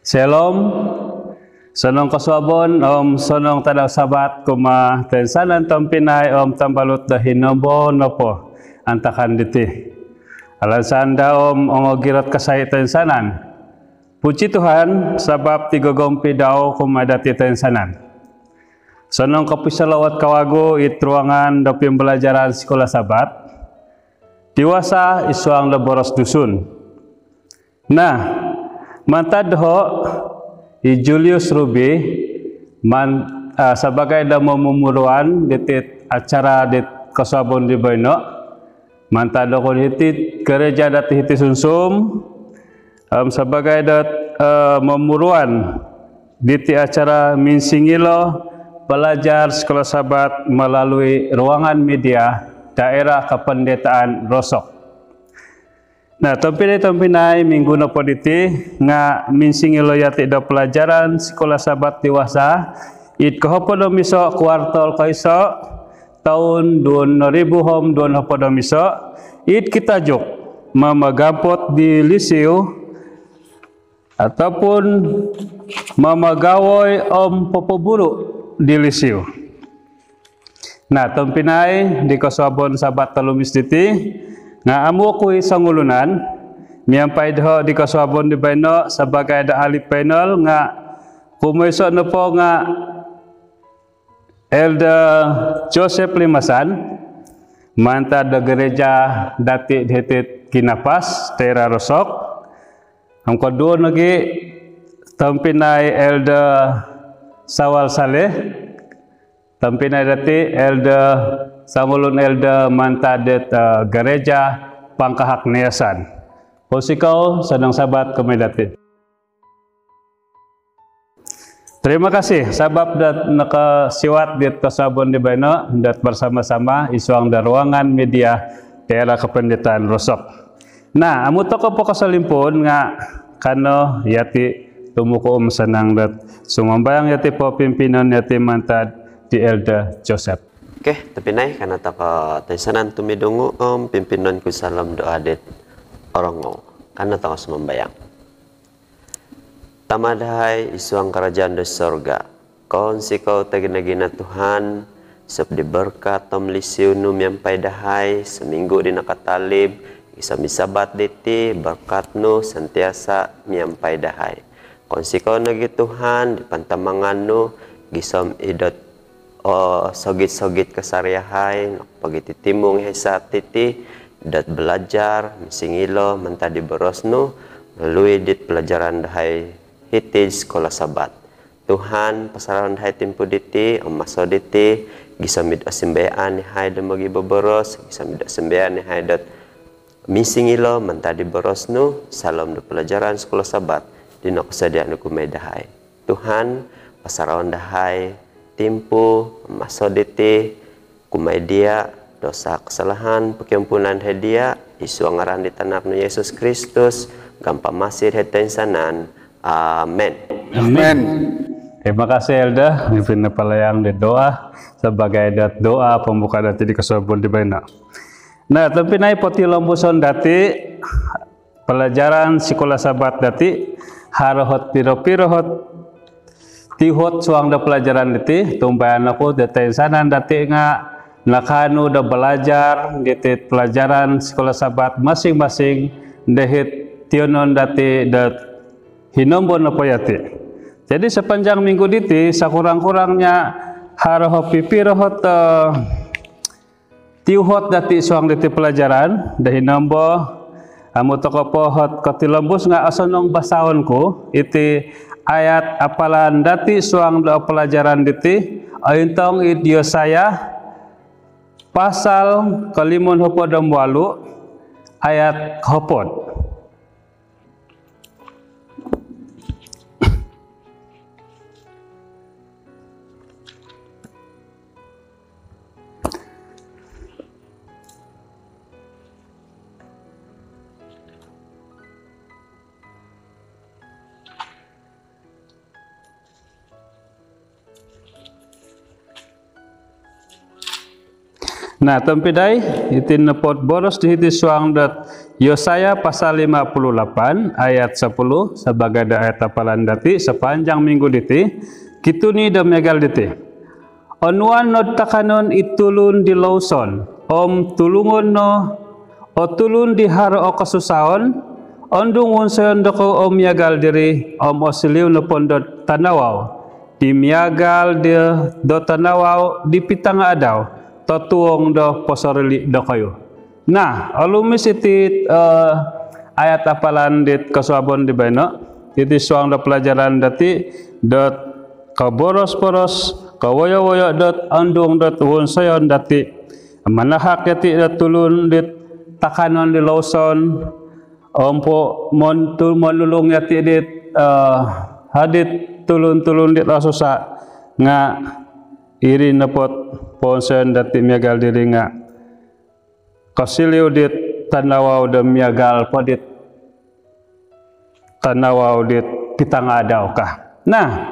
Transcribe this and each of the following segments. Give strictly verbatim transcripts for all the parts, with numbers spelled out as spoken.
Shalom. Sonong kosuabon om sonong tadau Sabat kumaa toinsanan tompinai om tambalut do hinombo nopo antakan diti. Alansan dau om ongogirot kasai toinsanan. Puji Tuhan, sabab tigogompi dau kumaa dati toinsanan. Sonong kopisolowot kawagu id ruangan do pimbalajaran Sikula Sabat, Tiwasa id suang do boros Dusun. Nah, mantad doho i Julius Rubi, man, ah, sabagai do momumuruan diti acara di kosuabon di baino, mantad doho hiti gereja dati hiti Sunsum, om sabagai do, eh, momuruan diti acara minsingilo pelajar Sikula Sabat melalui ruangan media Daerah Kependetaan Rosok. Nah, tompinai-tompinai, minggu nopo diti nga minsingilo yati do pelajaran Sikula Sabat Tiwasa id kohopod om iso kuartal koiso toun duo ribu om duo nohopod om iso id kitajuk Mamagampot di Lisiu ataupun Mamagawoi om Popoburu di Lisiu. Nah, tompinai, di kosuabon Sabat tolumis diti nga amu oku i songulunan miampai doho di kosuabon di baino sabagai do ahli panel nga kumoiso nopo nga Elder Joseph Limasan, mantad do gereja dati hiti id Kinapas, Daerah Rosok. Om koduo nogi tompinai Elder Sawal Saleh, tompinai dati Elder, songulun Elder mantad dit, eh, gereja Pangkahak Niasan. Pounsikou, sonong Sabat kumaa dati. Terima kasih sabab dot nokosiwat dit kosuabon di baino dot bersama-sama id suang do ruangan media Daerah Kependetaan Rosok. Nah, amu tokou po kosolimpuun nga kanou yati tumuku om sanang dot sumambayang yati popimpinon yati mantad di Elder Joseph. Okey, tompinai, kanou tokou toinsanan tumidungu om pimpinon ku saalom doa dit orongou. Kanou tokou sumambayang. Tama dahai id suang karajaan do sorga. Kounsikou togina-gina Tuhan, sabab di berkat om lisi nu miampai dahai, seminggu di nakatalib, gisom id Sabat diti, berkat nu sentiasa miampai dahai. Kounsikou nogi Tuhan, di pantamangan nu, gisom id dot o sogit-sogit kasari yahai, nokopogititimung yahai saat titi, dot belajar, misingilo, mantad di boros nu, melalui dit pelajaran dahai hiti id Sikula Sabat. Tuhan, pasarahon dahai timpu diti, om maso diti, gisom id osimbayaan yahai do mogiboboros, gisom id osimbayaan yahai dot misingilo, mantad di boros nu, saalom do pelajaran Sikula Sabat, di nokosodia nu kumaa dahai. Tuhan, pasarahon dahai timpu, maso diti, kumaa dia, dosa kesalahan, pokiampunan dahai dia, id suang ngaran di Tanak nu Yesus Kristus, gampamasi dahai toinsanan. Amen. Amen. Terima kasih, Elder. Mimpin palayang di doa sebagai dat doa pembuka dati di kosuabon di baino. Nah, tompinai, potilombuson dati pelajaran Sikula Sabat dati, haro ot piro-piro ot tiuhot suang do pelajaran diti, otumbayaan oku do toinsanan dati nga nakaanu do belajar diti pelajaran Sikula Sabat masing-masing dahai tionon dati do hinombo nopo yati. Jadi sepanjang minggu diti, sekurang-kurangnya haro ot pipiro ot, eh, tiuhot dati suang diti pelajaran, do hinombo, amu tokou po ot kotilombus nga osonong basaon ku, iti ayat hafalan dati suang do pelajaran diti, ointong id Yesaya, pasal kolimo nohopod om walu, ayat kohopod. Nah, tompinai, iti nopo boros di hiti suang dot Yesaya pasal lima puluh lapan ayat sepuluh, sabaagi do ayat hafalan dati sepanjang minggu diti, kituni do miagal diti. Onuan nod takanon i tulun di louson, om tulungon no o tulun di haro o kosusaon, ondung wonsoyon dokoyu o miagal diri, om osiliu nopo dot tanawau di miagal di, do tanawau di pitangaadau, totuong do posorili dokoyu. Nah, olumis iti, eh, ayat hafalan dit kosuabon di baino, iti suang do pelajaran dati, dot koboros-boros, kowoyo-woyo dot ondung dot wonsoyon dati. Manahak yati dot tulun dit takanon di louson, om po mon-, tu-, monulung yati dit, eh, hadit tulun-tulun dit osusa, nga iri nopo dot powonsoyon dati miagal diri nga kosiliu dit tanawau do miagal po dit tanawau dit pitangaadau ka. Nah,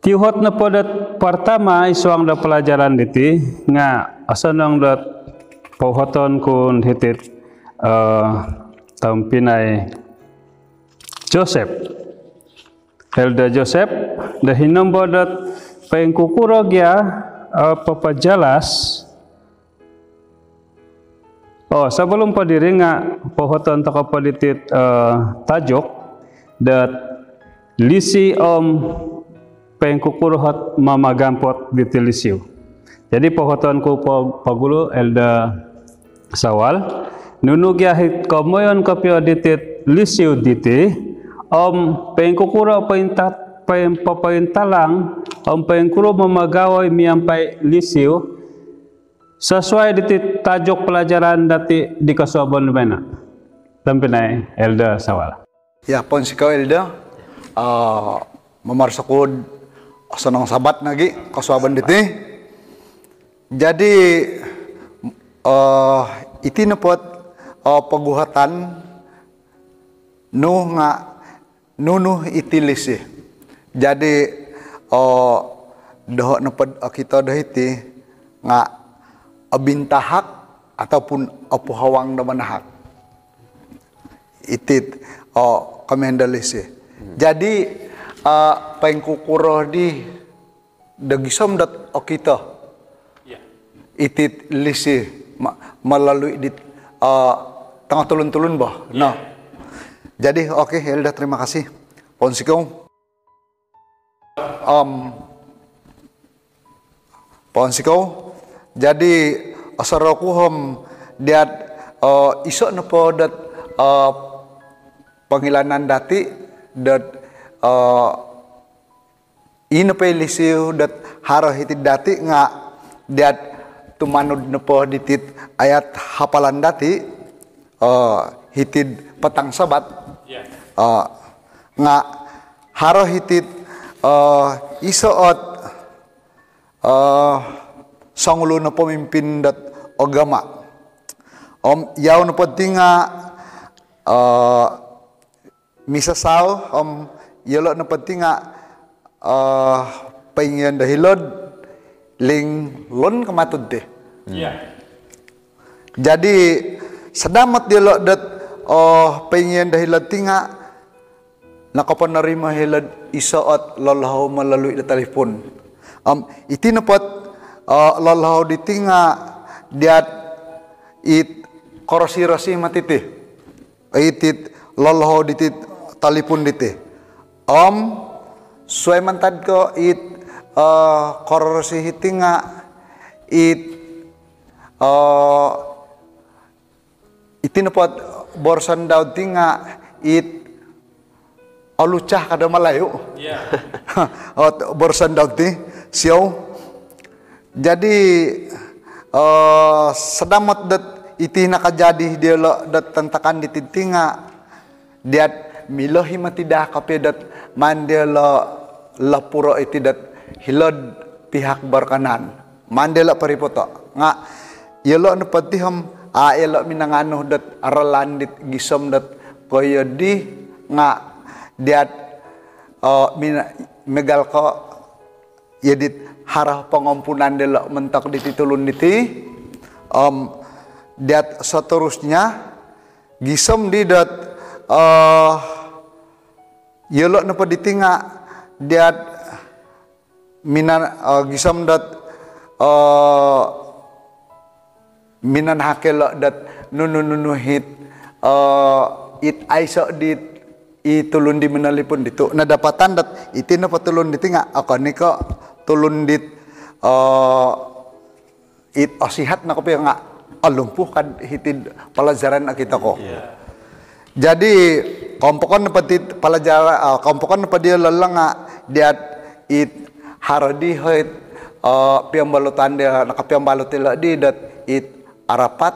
tiuhot nopo dot pertama id suang do pelajaran diti nga osonong dot pouhoton ku hiti, eh, tompinai Joseph. Elder Joseph, do hinombo dot poingkukuro gia, eh, papajalas. Oh, sebelum po diri nga pouhoton tokou po diti, eh, tajuk dot lisi om poingkukuro ot mamagampot diti lisi. Jadi pouhoton ku po-, pogulu, Elder Sawal, nunu gia it komoyon kopio diti lisi diti, om poingkukuro pointa-, poin-, popointalang, om poingkuro mamagawoi miampai lisi, sesuai diti tajuk pelajaran dati di kosuabon baino. Tompinai Elder Sawal. Ya, pounsikou Elder. Ah, mamarsakod, osonong Sabat nogi kosuabon diti. Jadi, eh, iti nopo dot, eh, poguhatan nu nga nunu iti lisi. Jadi, eh, doho nopo dot okito do hiti nga obintahak ataupun opuhawang do manahak. Iti, oh, komoyon do lisi. Jadi, eh, poingkukuro di do gisom dot okito. Ya. Iti lisi ma-, melalui dit, eh, tongotulun-tulun bo. Ya. Nah. Jadi, okey, Elder, terima kasih. Pounsikou. Om, pounsikou. Jadi, osorou ku om diat, eh, iso nopo dot, eh, pongilaan dati dot, eh, i nopo i lisi dot haro hiti dati nga diat tumanud nopo diti ayat hafalan dati, eh, hiti petang Sabat. Ya. Eh, nga haro hiti, eh, iso ot, eh, songulun o pemimpin dot agama. Om yau nopo diti nga, eh, misasau, om yolo nopo diti nga, eh, poingion do hilo'd linglon kama tu diti. Ya. Jadi, sadamat yolo dot, oh, poingion do hilo'd ti nga nokoponorimo hilo'd iso ot lolohou melalui do talipun. Om iti nopo dot, eh, lolohou diti nga diat it korosi-rosi moti diti. Iti lolohou diti talipun diti. Om suai mantad ko it, eh, korosi hiti nga it, eh, iti nopo dot boroson dau diti nga it olucah ka do Malayu. Ya. Ot boroson dau diti, siou. Jadi, eh, sadamat dot iti nakajadi diolo dot antakan diti ti nga diat milo i moti daa kopio dot maan diolo lopuro iti dot hilo'd pihak berkenan. Maan diolo poripoto. Nga yolo nopo diti om, ah, yolo minanganu dot ralan dit gisom dot koyodi nga diat, eh, mina-, miagal ko yodit haro pongompunan diolo montok diti tulun diti. Om diat seterusnya, gisom di dot, eh, yolo nopo diti nga diat minan, eh, gisom dot, eh, minanahak ilo dot nunu-nunu hit, eh, it aiso dit i tulun di minalipun ditu. Nadapatan dot iti nopo tulun diti nga okon i ko tulun dit, eh, it osihat no kopio nga olumpuh kad hiti'd pelajaran okito ko. Iya. Jadi, kompokon nopo dit pelajaran, eh, kompokon nopo diolo nga diat it haro di hit, eh, piambalutan dia, nakapiambalut ilo di dot it arapat,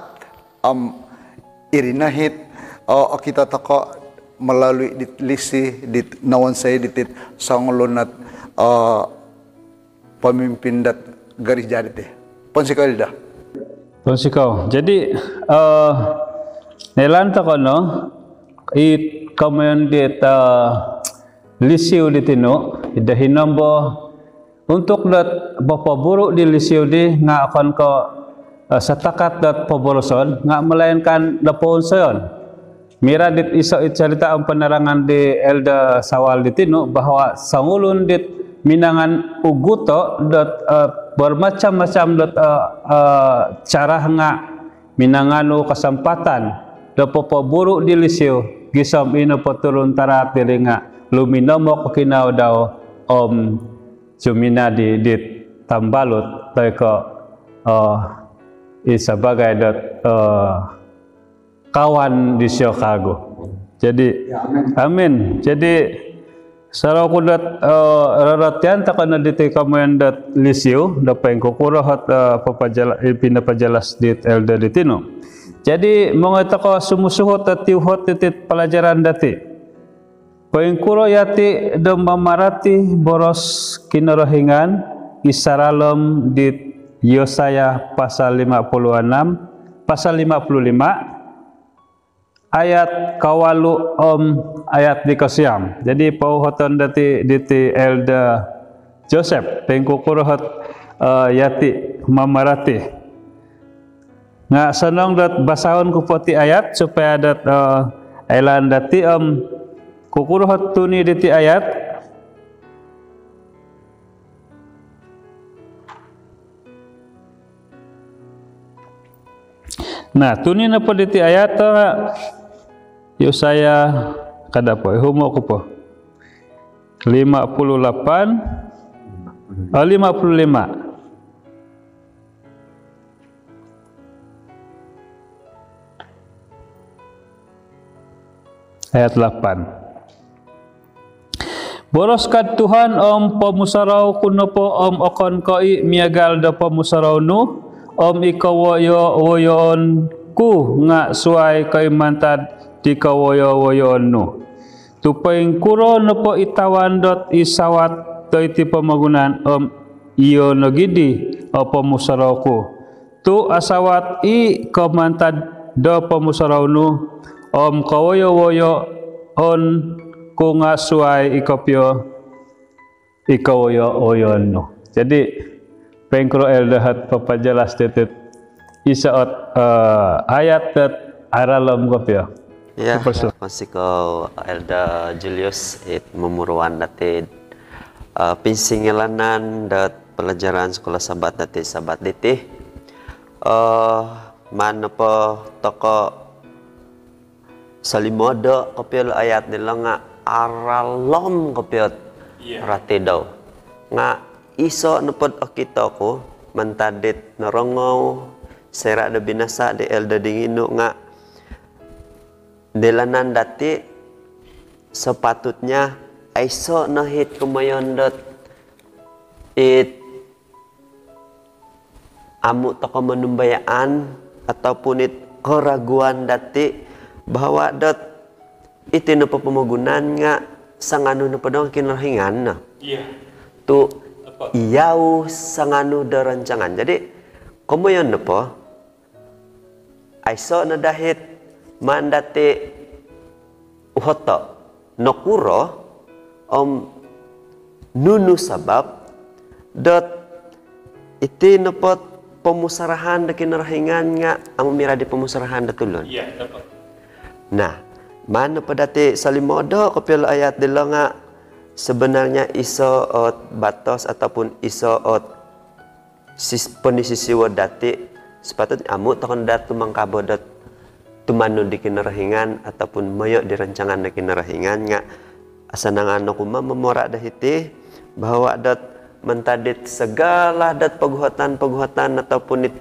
om iri no hit, eh, okito toko melalui dit lisi, dit nawonsoi dit it songulun ot, eh, pemimpin dot gereja diti. Pounsikou Elder. Pounsikou. Jadi, eh, noilaan toko no, it komoyon dit, eh, lisi di tinu, id hinombo, untuk dot popoburu di lisi di nga okon ko, eh, setakat dot poboroson, nga melainkan do powonsoyon. Mirad dit iso it cerita om penerangan di Elder Sawal di tinu, bahawa songulun dit minangan uguto dot, eh, bermacam-macam dot, eh, eh, cara nga minanganu kesempatan do popoburu di lisi, gisom i nopo tulun taraat diri nga luminomok o kinaau dau om juminadi dit tambalut toi ko, eh, i sebagai dot, eh, kawan disio kagu. Jadi, ya, amin. Amin. Jadi, sorou ku dot, eh, rorotian toko no diti komoyon dot lisi, do poingkukuro ot, eh, papajala-, eh, pinapajalas dit Elder di tinu. Jadi, mongoi toko sumusuhut dot tiuhot diti pelajaran dati. Poingkuro yati do mamarati boros Kinorohingan i saralom di Yesaya pasal lima puluh enam, pasal lima puluh lima, ayat kawalu om ayat di kosiam. Jadi, pouhoton dati diti Elder Joseph, poingkukuro ot, eh, yati mamarati. Nga osonong dot basaon ku po ti ayat supaya dot, eh, oilaan dati om kukuro ot tuni diti ayat. Nah, tuni nopo diti ayat, eh, Yesaya, kada po, ihumo ku po. Lima puluh lapan, eh, lima puluh lima. Ayat lapan. Boros kad Tuhan om pomusorou ku nopo om okon ko i miagal do pomusorou nu, om i kowoyo-woyoon ku nga suai ko i mantad di kowoyo-woyoon nu. Tu poingkuro nopo i tawan dot i sawat do iti pomogunan om iyo nogi di o pomusorou ku. Tu asawat i ko mantad do pomusorou nu om kowoyo-woyoon ku nga suai i kopio i kowoyo-woyoon nu. Jadi, poingkuro Elder ot papajalas diti iso ot, eh, ayat dot aralom kopio. Ya, pounsikou Elder Julius, it momuruan dati, eh, pinsingilaan dot pelajaran Sekolah Sabat dati Sabat diti. Eh, maan nopo toko solimodo kopio lo ayat dilo nga aralom kopio ot, iya, rati dau. Nga iso nopo dot okito ku mantad dit norongou soira do binasa di Elder di tinu nga noilaan dati sepatutnya aiso no hit komoyon dot it amu toko monumbayaan ataupun it keraguan dati bahawa dot iti nopo pomogunan nga sanganu nopo do Kinorohingan no. Iya. Tu tepat. Iyau sanganu do rancangan. Jadi, komoyon nopo, aiso no dahit maan dati uhoto nokuro om nunu sabab dot Iti nopo pomusarahan do Kinorohingan nga amu mirad di pomusarahan do tulun. Iya, tepat. Nah, maan nopo dati solimodo kopio lo ayat dilo nga sebenarnya iso ot batos ataupun iso ot sis-, ponisisiwo dati, sepatutnya amu tokou no dot tumangkabo dot tumanud di Kinorohingan ataupun moyo di rancangan do Kinorohingan nga asanangan oku ma momora do hiti bahawa dot mantad dit segala dot poguhatan-poguhatan ataupun it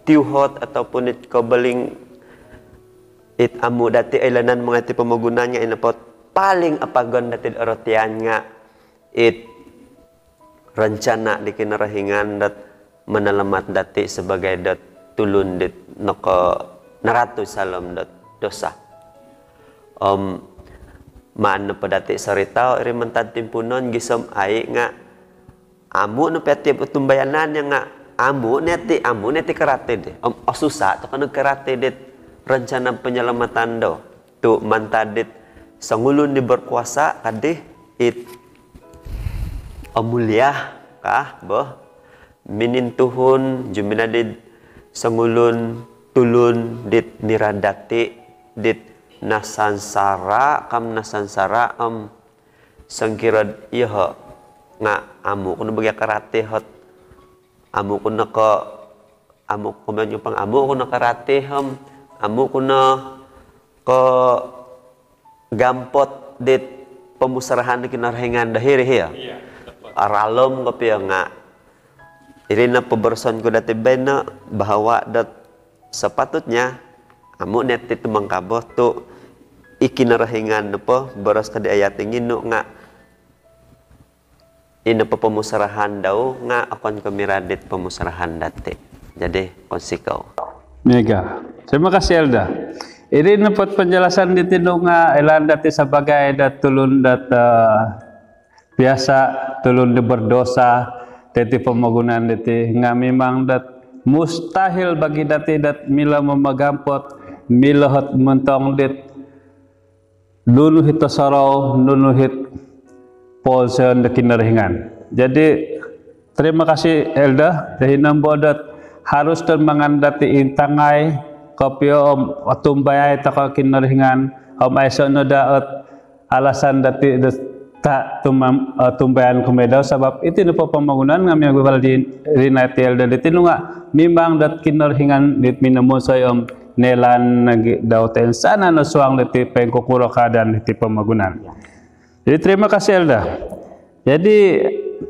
tiuhot ataupun it koboling it amu dati oilaan mongoi id pomogunan nga ino po paling apagon dati orotian nga it rencana di Kinorohingan dot manalamat dati sebagai dot tulun dit noko naratu saalom dot dosa. Om maan nopo dati sorita iri mantad timpuunon gisom ai nga amu nopo iti tumbayanan nga amu no iti, amu no iti karati di. Om osusa tokou no karati dit rencana penyelamatan do. Tu mantad dit songulun di berkuasa kadi it omulia kah boh minintuhun juminadid songulun tulun dit mirad dati dit nasansara kam nasansara om songkirod iyoho nga amu oku no bagi karati hot amu oku no ko amu oku no nyupang amu oku no karati om amu oku no ko gampot dit pomusarahan di Kinorohingan do hiri hia. Iya, tepat. Aralom kopio nga iri no poboroson ku dati baino bahawa dot sepatutnya amu no iti tumangkabo tu i Kinorohingan nopo boros kadi ayat inginu nga ino po pomusarahan dau nga okon ko mirad dit pomusarahan dati. Jadi, kounsikou. Mega. Terima kasih, Elder. Iri nopo ot penjelasan diti nu nga oilaan dati sebagai dot tulun dot, eh, biasa, tulun di berdosa, diti pomogunan diti nga memang dot mustahil bagi dati dot milo mamagampot, milo hot montong dit nunu it osorou, nunu it pounsikou do Kinorohingan. Jadi, terima kasih, Elder, do hinombo dot harus do mangan dati intangai kopio om otumbayai tokou Kinorohingan om aiso no daa ot alasan dati do ta tumam-, eh, tumbayaan kumaa dau sabab iti nopo pomogunan nga miagal di rinai ti Elder diti nu nga memang dot Kinorohingan dit minomonsoi om noilaan nogi dau toinsanan o suang diti poingkukuro keadaan diti pomogunan. Jadi, terima kasih, Elder. Jadi,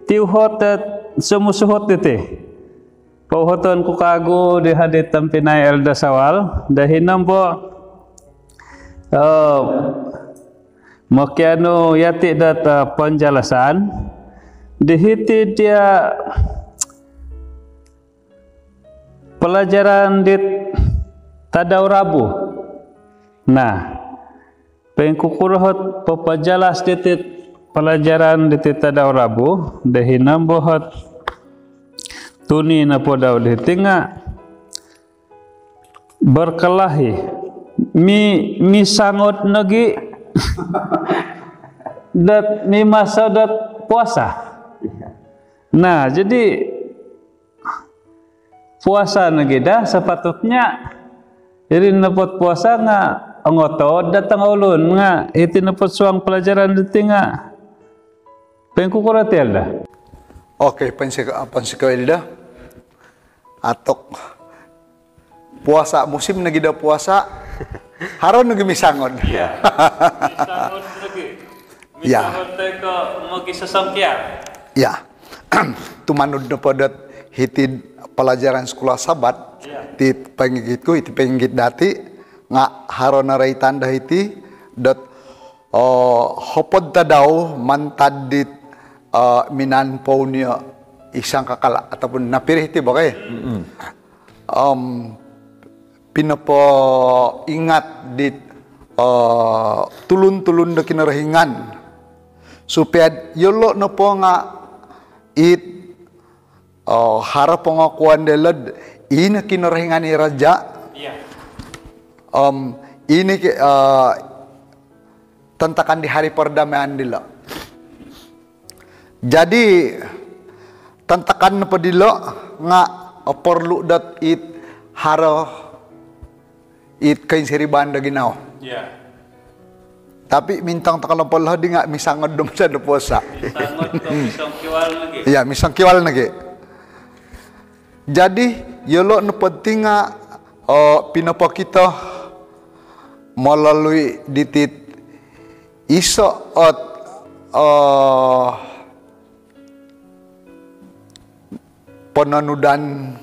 tiuhot, eh, sumusuhut diti. Pouhoton ku kagu di hiti tompinai Elder Sawal, do hinombo, eh, mokianu yati dot, eh, penjelasan, di hiti dia pelajaran dit tadau Rabu. Nah, poingkukuro ot popojelas diti pelajaran diti tadau Rabu, do hinombo ot tuni nopo dau diti nga berkelahi. Mi-, misangod nogi dot mimaso dot puasa. Nah, jadi puasa nogi daa sepatutnya. Iri nopo ot puasa nga ongotood daa tongoulun nga iti nopo ot suang pelajaran diti nga poingkukuro ti Elder? Okey, pounsikou, pounsikou Elder. Atok puasa, musim nogi do puasa, haro nogi misangod. Ya. Misangod nogi. Ya. Misangod toi ko mogisosongkian. Ya. Tumanud nopo dot hiti pelajaran sekolah Sabat, ya, ti pangigit ku, iti pangigit dati, nga haro no roitan do hiti, dot, oh, hopod tadau mantad dit, eh, minaan pounsikou i sangkakala ataupun napiri hiti bo kai. Mm-mm. Om pinopoingat dit, eh, tulun-tulun do Kinorohingan supaya yolo nopo nga it, eh, haro pengakuan diolo dot i no Kinorohingan i raja. Iya. Om i no ki-, eh, tantakan di hari perdamaian dilo. Jadi, Tantakan nopo dilo nga oporlu dot it haro it koinsiribaan do ginawo. Ya. Tapi mintong tokou nopo dilo di nga misangod do masa do puasa. Misangod do misongkiwal nogi. Ya, misongkiwal nogi. Jadi, yolo nopo diti nga, o, pinopokito melalui ditit iso ot, o, pononudan,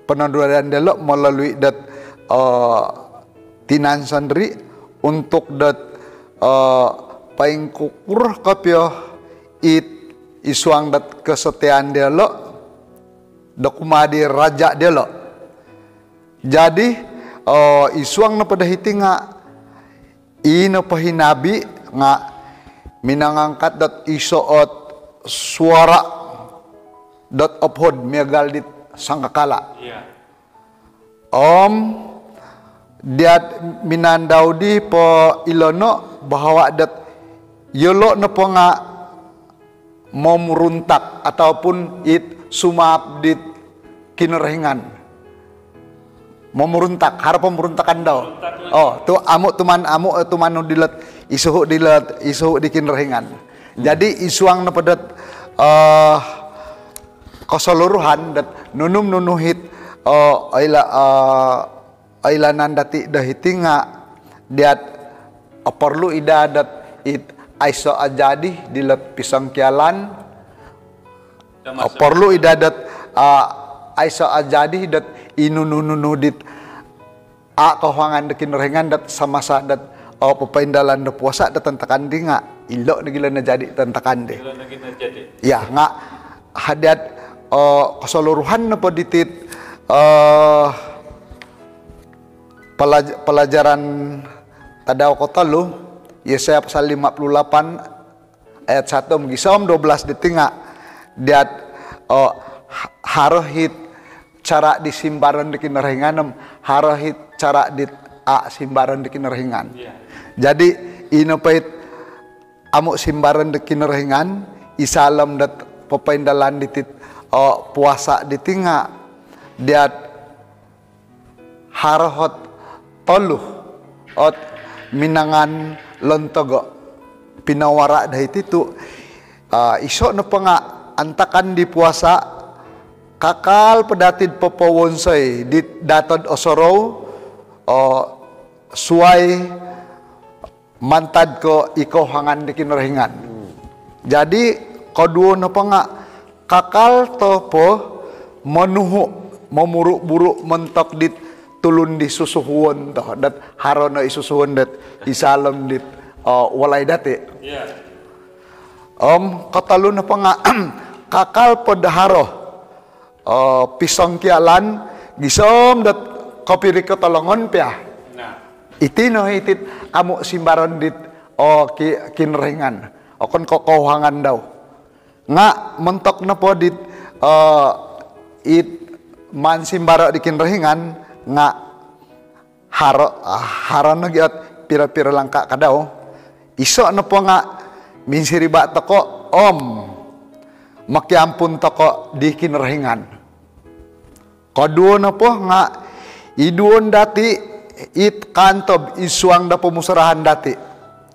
pononudan diolo melalui dot, eh, tinan sondiri untuk dot, eh, poingkukur kopio it id suang dot kesetiaan diolo do kumaa di raja diolo. Jadi, eh, id suang nopo do hiti nga i nopo i nabi nga minangangkat dot iso ot suara dot ophod miagal dit sangkakala. Ya. Om diat minaan dau di poilono bahawa dot yolo nopo nga momuruntak ataupun it sumaap dit Kinorohingan. Momuruntak, haro pomuruntakan dau. Muruntak lagi. Oh, tu amu tuman, amu, eh, tumanud dilo id suhu dilo, id suhu di Kinorohingan. Hmm. Jadi, id suang nopo dot, eh, keseluruhan dot nunu om nunu it, eh, oila, eh, oilaan dati do hiti nga diat, eh, perlu i daa dot it aiso ajadi dilo pisongkialan. Dah masuk. Perlu i daa dot, ah, aiso ajadi dot i nunu-nunu dit, ah, kouhangan do Kinorohingan dot semasa dot, oh, popoindalan do puasa dot tantakan di nga ilo nogi lo najadi tantakan di. Ilo nogi najadi. Ya, nga hadiat, oh, keseluruhan nopo ditit, eh, pelaj-, pelajaran tadau kotolu, Yesaya pasal lima puluh lapan ayat satu om gisom dua belas diti nga diat, oh, ha-, haro it cara di simbaron di Kinorohingan om haro it cara dit a simbaron di Kinorohingan. Ya. Jadi, i nopo it amu simbaron di Kinorohingan id saalom dot popoindalan ditit, oh, puasa diti nga diat haro ot tolu ot minangan lontogo pinawara do hiti tu, ah, iso nopo nga antakan di puasa kakal po dati popowonsoi dit datod osorou, oh, suai mantad ko i kouhangan di Kinorohingan. Hmm. Jadi, koduo nopo nga kakal tokou po monuhu, momuru-buru montok dit tulun di susuhuon tokou, dot haro no i susuhuon dot id saalom dit, eh, walai dati. Ya. Om kotolu nopo nga kakal po do haro, eh, pisongkialan gisom dot kopirikot o longon pia. Nah. Iti no itit amu simbaron dit, oh, ki-, Kinorohingan. Okon ko kouhangan dau. Nga montok nopo dit, eh, it maan simbaro di Kinorohingan nga haro, ah, haro nogi ot piro-piro langkah ka dau. Iso nopo nga minsiriba tokou om mokiampun tokou di Kinorohingan. Koduo nopo nga iduon dati it kaantob id suang do pomusarahan dati.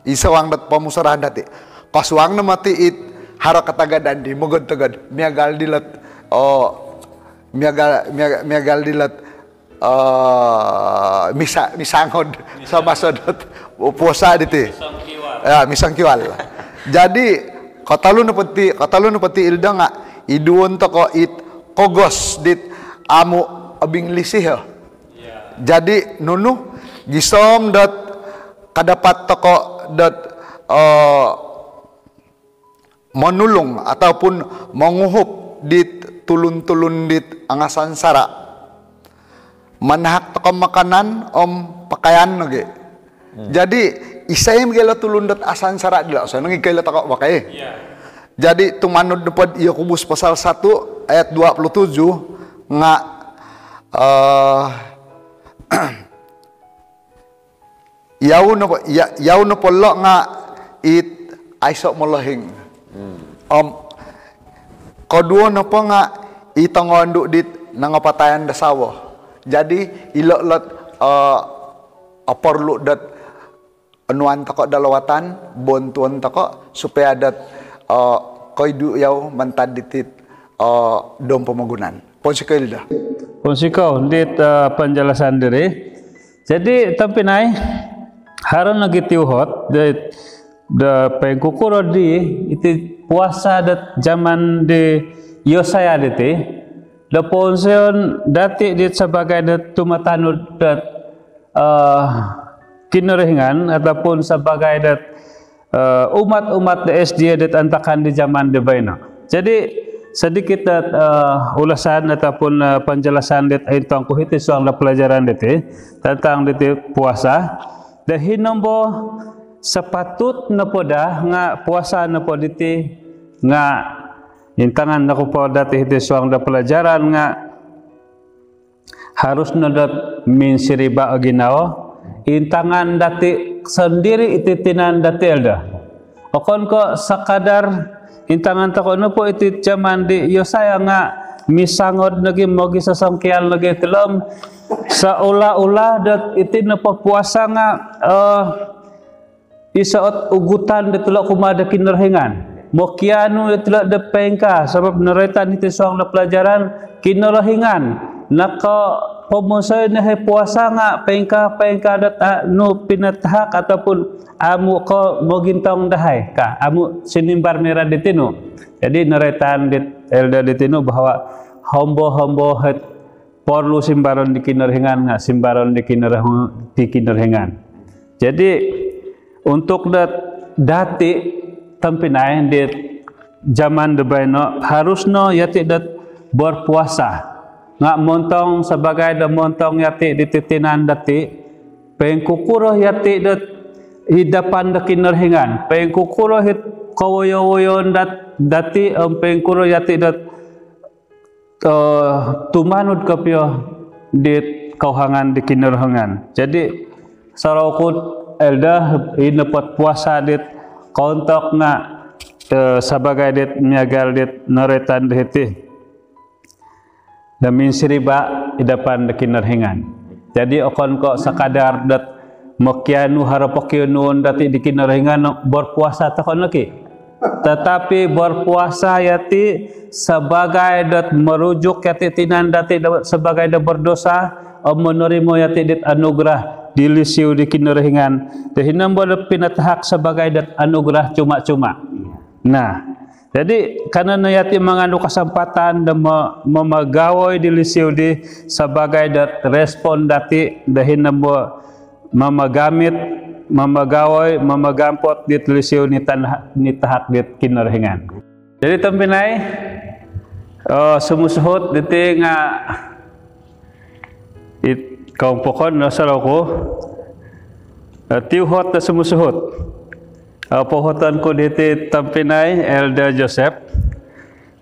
Id suang do pomusarahan dati. Kosuang no moti it haro katagadan di mogod-togod. Miagal dilo ot, oh, miagal, miagal, miagal dilo ot, eh, misa-, misangod. Misangod. Semasa dot puasa diti. Misongkiwal. Ya, misongkiwal. Jadi, kotolu nopo diti, kotolu nopo diti Ilda nga iduon tokou it kogos dit amu obinglisi, oh. Ya. Jadi, nunu gisom dot kadapat tokou dot, eh, monulung ataupun monguhup dit tulun-tulun dit angasansara. Manahak tokou makanan om pakaian nogi. Hmm. Jadi, isai miagal o tulun dot asansara dilo, so nogi koilo tokou pakai. Ya. Jadi, tumanud nopo Yakobus pasal satu ayat dua puluh tujuh nga, eh, yau nopo, ya-, yau nopo lo nga it aiso molohing. Hmm. Om Koduo nopo nga i tongondu dit nangapatayan do sawo. Jadi ilo lot, eh, oporlu dot onuan toko do lawatan, bontuon toko supaya dot, eh, koidu yau mantad ditit, eh, dom pomogunan. Pounsikou Elder. Pounsikou dit, eh, penjelasan diri. Jadi tompinai, haro nogi tiuhot do, do poingkukuro di iti puasa dot zaman di Yosaya diti, do pounsikou dati dit sebagai do tumatanud dot, eh, Kinorohingan ataupun sebagai dot, eh, umat-umat di S D A dit antakan di zaman di baino. Jadi sedikit dot, eh, ulasan ataupun, eh, penjelasan dit intong ku hiti suang do pelajaran diti tentang diti puasa. Do hinombo sepatut nopo do nga puasa nopo diti nga intangan noku po dati hiti suang do pelajaran nga harus no dot minsiriba o ginawo, intangan dati sendiri iti tinan dati Elder. Okon ko sekadar intangan toko nopo iti zaman di Yosaya nga misangod nogi mogisosongkial nogi tilom seolah-olah dot iti nopo puasa nga, eh, iso ot ugutan dot tilo kumaa do Kinorohingan. Mokianu dot tilo do poingkaa, sabab noroitan hiti suang do pelajaran Kinorohingan nakapomonsoi no i puasa nga poingkaa, poingkaa dot, ah, nu pinatahak ataupun amu ko mogintong dahai ka, amu sinimbar nira di tinu. Jadi noroitan dit Elder di tinu bahawa hombo-hombo hot porlu simbaron di Kinorohingan nga simbaron di Kinoroh-, di Kinorohingan. Jadi untuk dat-, dati tompinai di zaman di baino harus no yati dot berpuasa. Nga montong sebagai do montong yati di titinan dati, poingkukuro yati dot hidapan do Kinorohingan, poingkukuro hit kowoyo-woyoon dat-, dati, om poingkuro yati dot, eh, tumanud kopio dit kauhangan di Kinorohingan. Jadi sorou ku Elder, i nopo puasa dit kontok nga, eh, sebagai dit miagal dit noroitan do hiti do minsiriba hidapan do Kinorohingan. Jadi okon ko sekadar dot mokianu haro pokionuon dati di Kinorohingan, berpuasa toko nogi. Tetapi berpuasa yati sebagai dot merujuk yati tinan dati do, sebagai do berdosa, om menerima yati dit anugerah di lisi di Kinorohingan. Do hinombo dot pinatahak sebagai dot anugerah cuma-cuma. Nah, jadi kanou no yati manganu kesempatan do mo-, momogawoi di lisi di sebagai dot respon dati do hinombo mamagamit, mamagawoi, mamagampot dit lisi ni tan-, nitahak dit Kinorohingan. Jadi tompinai, eh, sumusuhut diti nga it koumpokon no sorou ku, eh, tiuhot do sumusuhut. Eh, pouhoton ku diti tompinai Elder Joseph.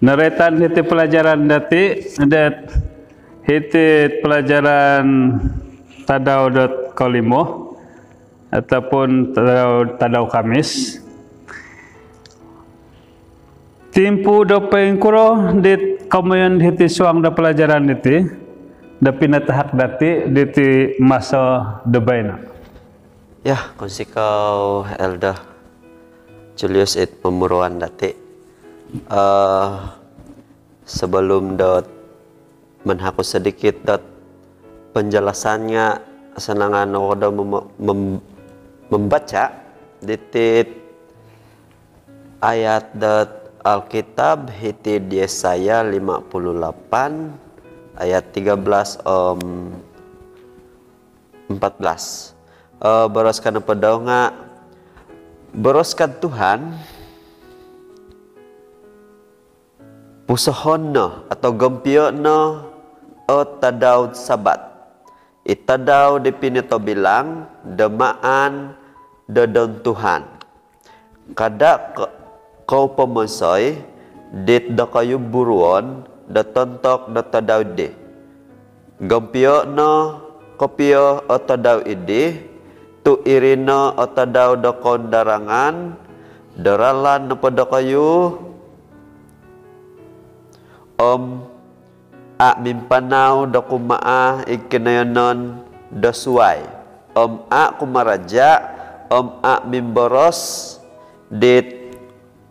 Noroitan hiti pelajaran dati, dot hiti pelajaran tadau dot kolimo ataupun tadau, tadau Kamis. Timpu do poingkuro dit komoyon hiti suang do pelajaran diti do pinatahak dati diti maso do baino. Ya, kounsikou Elder Julius it pomuruan dati. Eh, sebelum dot manahak oku sedikit dot penjelasan nga, asanangan oku do mem-, mem-, membaca ditit ayat dot Alkitab hiti di Yesaya lima puluh lapan ayat tiga belas om empat belas. Eh, boros ka nopo dau nga, boros ka Tuhan, pusohon no atau gompio no o tadau Sabat, i tadau di pinotobilang do maan do don Tuhan. Kada ko-, kou pomonsoi dit dokoyu buruon do tontok do tadau di. Gompio no kopio o tadau di, tu iri no o tadau do koundarangan, do ralan nopo dokoyu om a' mimpanau do kumaa id kinoyonon do suai, om a' kumaraja', om a' mimboros dit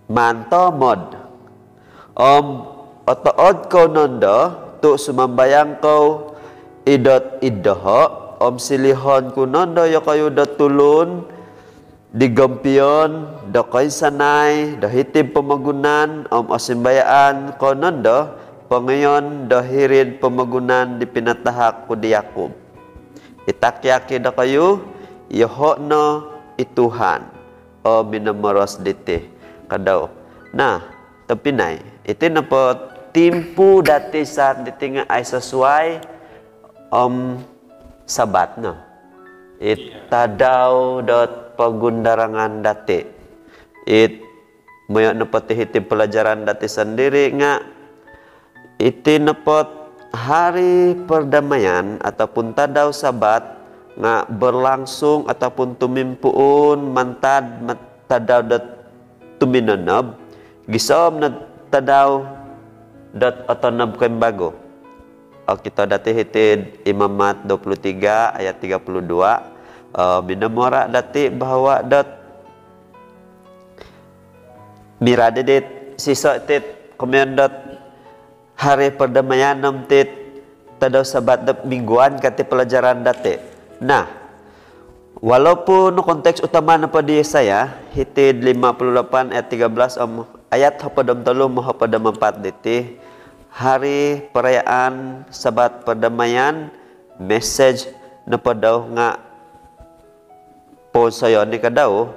maantomod. Om otood kou nondo tu' sumambayang kou id dot id doho', om silihon ku nondo iyokoyu do tulun di gompion do koinsanai do hiti'd pomogunan, om osimbayaan kou nondo pongoyon do hiri'd pomogunan di pinatahak ku di Yakub. Itakiaki dokoyu, iyoho' no i Tuhan o minomoros diti, ka dau. Nah, tobpinai, iti nopo timpu dati saat diti nga' aiso suai om Sabat no. It tadau dot pogundarangan dati. It moyo nopo ti hiti pelajaran dati sendiri nga' iti nopo hari perdamaian ataupun tadau Sabat nga' berlangsung ataupun tumimpuun mantad mat-, tadau dot tuminonob, gisom no tadau dot otonob koimbagu. Okito dati hiti'd Imamat dua puluh tiga ayat tiga puluh dua, eh, minomora' dati bahawa dot mirad dit siso' tit komoyon dot hari perdamaian om tit tadau Sabat do mingguan ka ti pelajaran dati. Nah, walaupun konteks utama nopo di Yesaya, hiti'd lima puluh lapan ayat tiga belas om ayat hopod om tolu om hopod om empat diti, hari perayaan Sabat perdamaian, mesej nopo dau nga' ponsoyon ni ka dau,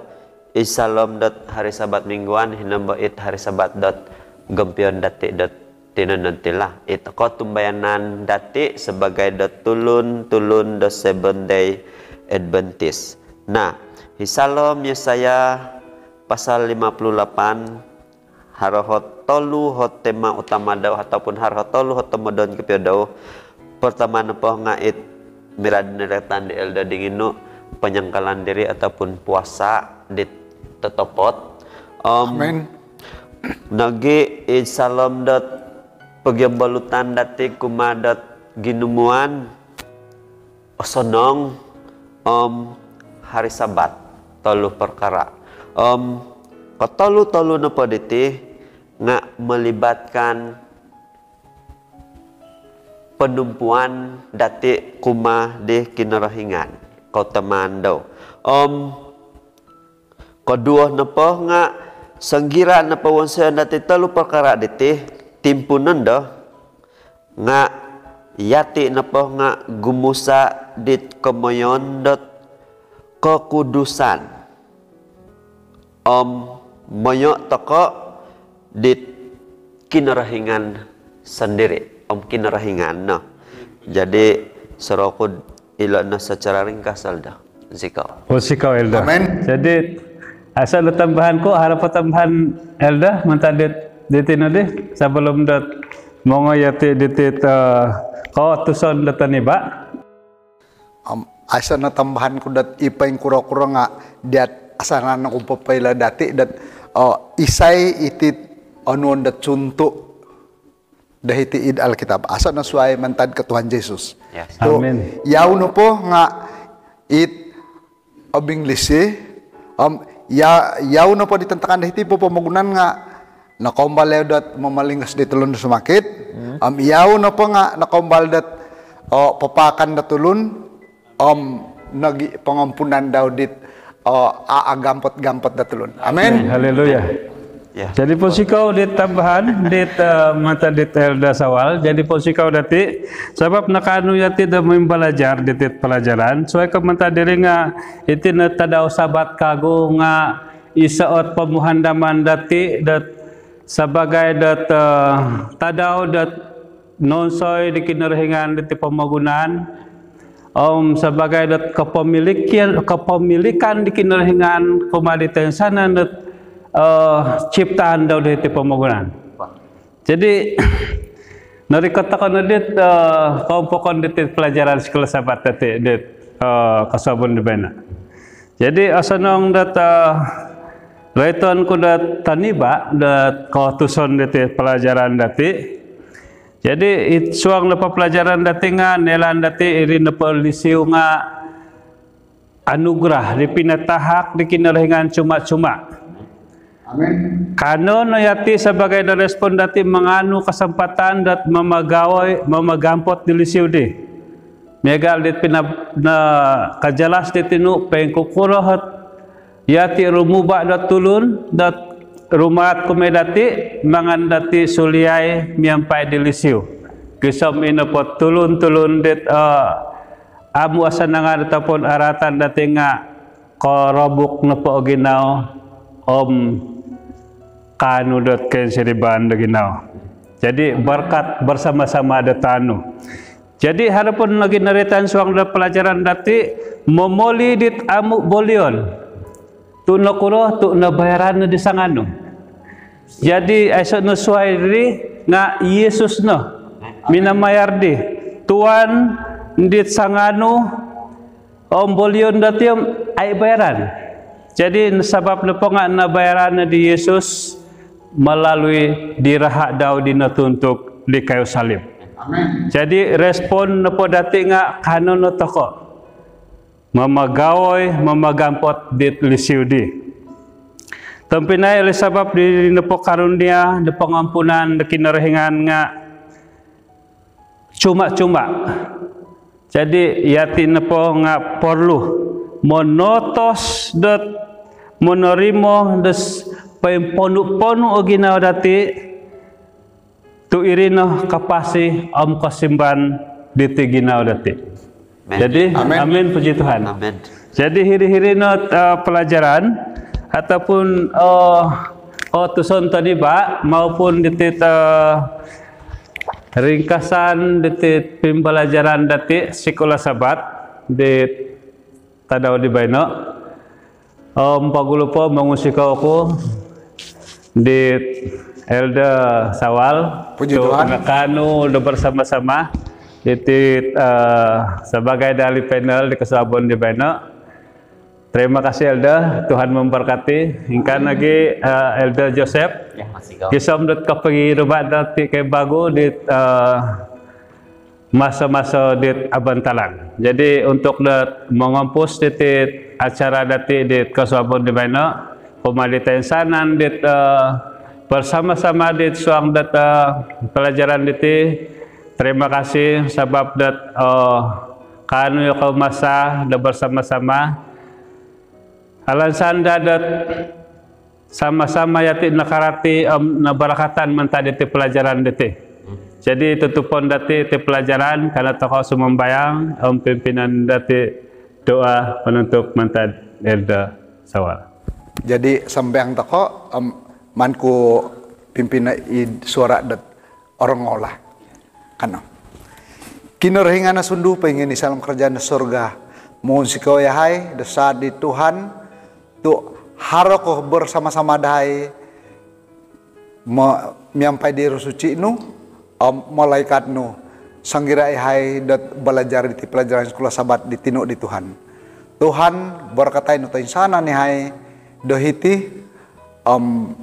id saalom dot hari Sabat mingguan, hinombo it hari Sabat dot gompion dati dot tinonton ti lah. It kotumbayanan dati sebagai dot tulun-tulun do Seventh Day Adventist. Nah, id saalom Yesaya pasal lima puluh lapan, haro hot tolu hot tema utama dau ataupun haro hot tolu hot tomodon kopio dau. Pertama nopo nga' it mirad noroitan di Elder dinginu, penyangkalan diri ataupun puasa dit totopot. Om Amin. Nogi id saalom dot pogiombolutan dati kumaa dot ginumuan, osonong om hari Sabat, tolu perkara. Om kotolu-tolu nopo diti nga' melibatkan penumpuan dati kumaa di Kinorohingan, koutamaan dau. Om koduo nopo nga' songgira nopo wonsoyon dati tolu perkara diti, timpu nondo nga' yati nopo nga' gumusa dit komoyon dot kokudusan. Om moyo toko dit Kinorohingan sendiri. Om Kinorohingan no. Jadi, sorou ku ilo no secara ringkas, Elder. Ziko. Oh, sikou, Elder. Amin. Jadi, aiso no tambahan ku, haro po tambahan Elder, mantad dit, dit ino di, sebelum dot mongoi yati dit, eh, kootuson dot toniba. Om, aiso no tambahan ku dot i poingkuro-kuro nga' diat asanan ku popoilo dati dot, oh, isai iti onuon dot suntu do hiti id Alkitab. Aiso no suai mantad ko Tuhan Yesus. Yes. Tu, Amin. Yau nopo nga' it obinglisi, om ya, yau nopo di tantakan do hiti po pomogunan nga' nokoumbal yau dot momolingas di tulun do sumakit, om yau nopo nga' nokoumbal dot, oh, papaakan do tulun, om nogi pongampunan dau dit, oh, a-, agampot-gampot do tulun. Amin. Haleluya. Ya. Jadi, pounsikou dit tambahan dit, eh, mantad dit Elder Sawal. Jadi, pounsikou dati, sabab nakaanu yati do mimbalajar dit, dit pelajaran. Suai ko mantad diri nga' iti no tadau Sabat kagu nga' iso ot pomuhandaman dati dot sabagai dot, eh, tadau dot nonsoi di Kinorohingan diti pomogunan, om sabagai dot kepemilikan, kepemilikan di Kinorohingan kumaa di toinsanan dot, eh, ciptaan dau diti pomogunan. Jadi, norikot tokou no dit, eh, koompokon diti pelajaran Sekolah Sabat dati dit, eh, kosuabon di baino. Jadi, osonong dot, eh, roiton ku dot toniba dot kootuson diti pelajaran dati. Jadi, id suang nopo pelajaran dati nga, noilaan dati iri nopo lisi nga anugerah di pinatahak di Kinorohingan cuma-cuma. Amin. Kanou no yati sabaagi do respon dati manganu kesempatan dot mamagawoi, mamagampot di lisi di. Miagal dit pina-, na, kajelas di tinu poingkukuro ot yati rumuba dot tulun, dot rumaat kumaa dati, mangan dati suliai miampai di lisi. Gisom i nopo tulun-tulun dit, eh, amu asanangan ataupun aratan dati nga korobuk nopo o ginawo, om kaanu dot koinsiriban do ginawo. Jadi, berkat bersama-sama do taanu. Jadi, haro po nogi noroitan suang do pelajaran dati, momoli dit amu bolion. Tu nokuro, tu nabayaran no di sanganu. Jadi, aiso no suai diri nga Yesus no minamayar di. Tuan dit sanganu om bolion dati om au bayaran. Jadi, sabab nopo nga nabayaran no di Yesus melalui di raha dau di notuntuk di kayu salib. Amin. Jadi, respon nopo dati nga kanou no tokou mamagawoi, mamagampot dit lisi di. Tompinai, oleh sabab di nopo karunia, di pengampunan di Kinorohingan nga cuma-cuma. Jadi, yati nopo nga perlu monotos dot monorimo dot poimponu-ponu o ginawo dati, tu iri no kapasi om kosimban diti ginawo dati. Amin. Jadi, amin. Amin, puji Tuhan. Amin. Jadi, hiri-hiri no, eh, pelajaran ataupun, eh, oh, tuson tadi, Pak, maupun diti, eh, ringkasan diti pembelajaran dati Sekolah Sabat di tadau di baino. Om pogulu po mongunsikou oku di Elder Sawal. Puji Tuhan. Nakaanu do bersama-sama diti, eh, sebagai ahli panel di kosuabon di baino. Terima kasih, Elder. Tuhan memberkati. Ingkaa nogi, eh, Elder Joseph. Ya, makasih, kau. Gisom dot kopiruba dati kembagu di, eh, maso-maso dit abantalan. Jadi, untuk dot mongompus diti acara dati dit kosuabon di baino, kumaa di toinsanan dit, eh, bersama-sama dit suang dot, eh, pelajaran diti, terima kasih sabab dot, eh, kaanu yau masa do bersama-sama. Alansan daa dot sama-sama yati nakarati om nabarakatan mantad diti pelajaran diti. Jadi, tutupon dati iti pelajaran, kanou tokou sumambayang om pimpinon dati doa penutup mantad Elder Sawal. Jadi, sambayang tokou, om maan ku pimpin id suara dot orongou lah. Kanou. Kinorohingan asundu poingion id saalom kerajaan do surga. Mongunsikou yahai do saat di Tuhan, tu haro ko bersama-sama dahai mo-, miampai di Roh Suci nu, om malaikat nu, sanggira yahai dot belajar diti pelajaran Sekolah Sabat di tinu di Tuhan. Tuhan, berkatai no toinsanan yahai do hiti, om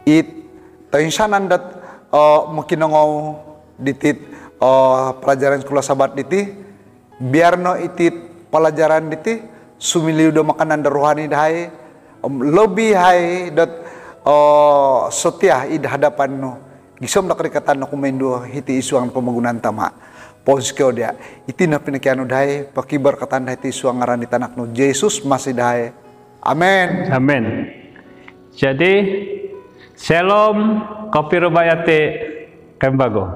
it toinsanan dot, eh, mokinongou ditit, eh, pelajaran Sekolah Sabat diti, biar no itit pelajaran diti sumiliu do makanan do rohani dahai, om lebih yahai dot, eh, setia id hadapan nu. Gisom do korikatan nu kumoinduo hiti id suang pomogunan Tama. Pounsikou dia. Iti no pinokianu dahai, pokiberkatan dahai iti id suang ngaran di tanak nu, Jesus Masih dahai. Amin. Amin. Jadi, shalom, kopiruba yati kembagu.